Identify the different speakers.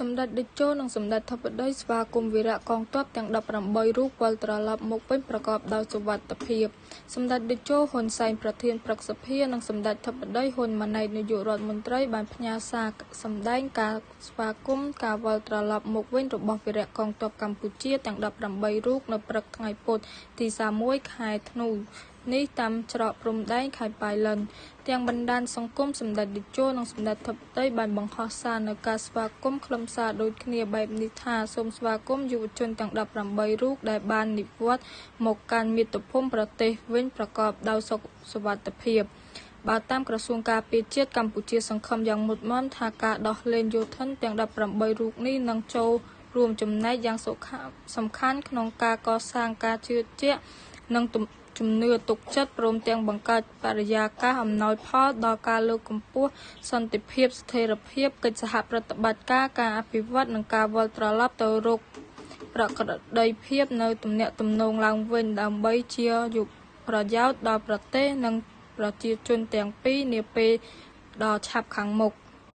Speaker 1: សម្តេចតេជោ និងសម្តេចធិបតីស្វាគមន៍វីរកងទ័ពទាំង ១៨ រូបវិលត្រឡប់មកវិញប្រកបដោយសុវត្ថិភាព។ សម្តេចតេជោ ហ៊ុន សែន ប្រធានព្រឹទ្ធសភា និងសម្តេចធិបតី ហ៊ុន ម៉ាណែត នាយករដ្ឋមន្ត្រី បានផ្ញើសារសម្តែងការស្វាគមន៍ការវិលត្រឡប់មកវិញរបស់វីរកងទ័ពកម្ពុជាទាំង ១៨ រូប នៅព្រឹកថ្ងៃពុធ ទី៣១ ខែធ្នូនេះ តាមច្រកព្រំដែនខេត្តប៉ៃលិន។ ទាំងបណ្តាញសង្គម សម្តេចតេជោ និងសម្តេចធិបតីបានបង្ហោះសារនូវការស្វាគមន៍ខ្លឹមសារដូចគ្នាបែបនេះថា សូមស្វាគមន៍យុវជនទាំង ១៨ រូបដែលបាននិវត្តន៍មកកាន់មាតុភូមិប្រទេសវិញប្រកបដោយសុខសុវត្ថិភាព។ បើតាមក្រសួងការពារជាតិ កម្ពុជាសង្ឃឹមយ៉ាងមុតមាំថាការដោះលែងយោធិនទាំង ១៨ រូបនេះនឹងចូលរួមចំណែកយ៉ាងសំខាន់ក្នុងការកសាងការជឿជាក់និងជំនឿទុកចិត្ត ព្រមទាំងបង្កើតបរិយាកាសអំណោយផលដល់ការលើកកម្ពស់សន្តិភាព ស្ថិរភាព កិច្ចសហប្រតិបត្តិការ ការអភិវឌ្ឍន៍ និងការវិលត្រឡប់ទៅរកប្រក្រតីភាពនូវទំនាក់ទំនងឡើងវិញ ដើម្បីជាប្រយោជន៍ដល់ប្រទេស និងប្រជាជនទាំងពីរនាពេលដ៏ឆាប់ខាងមុខ។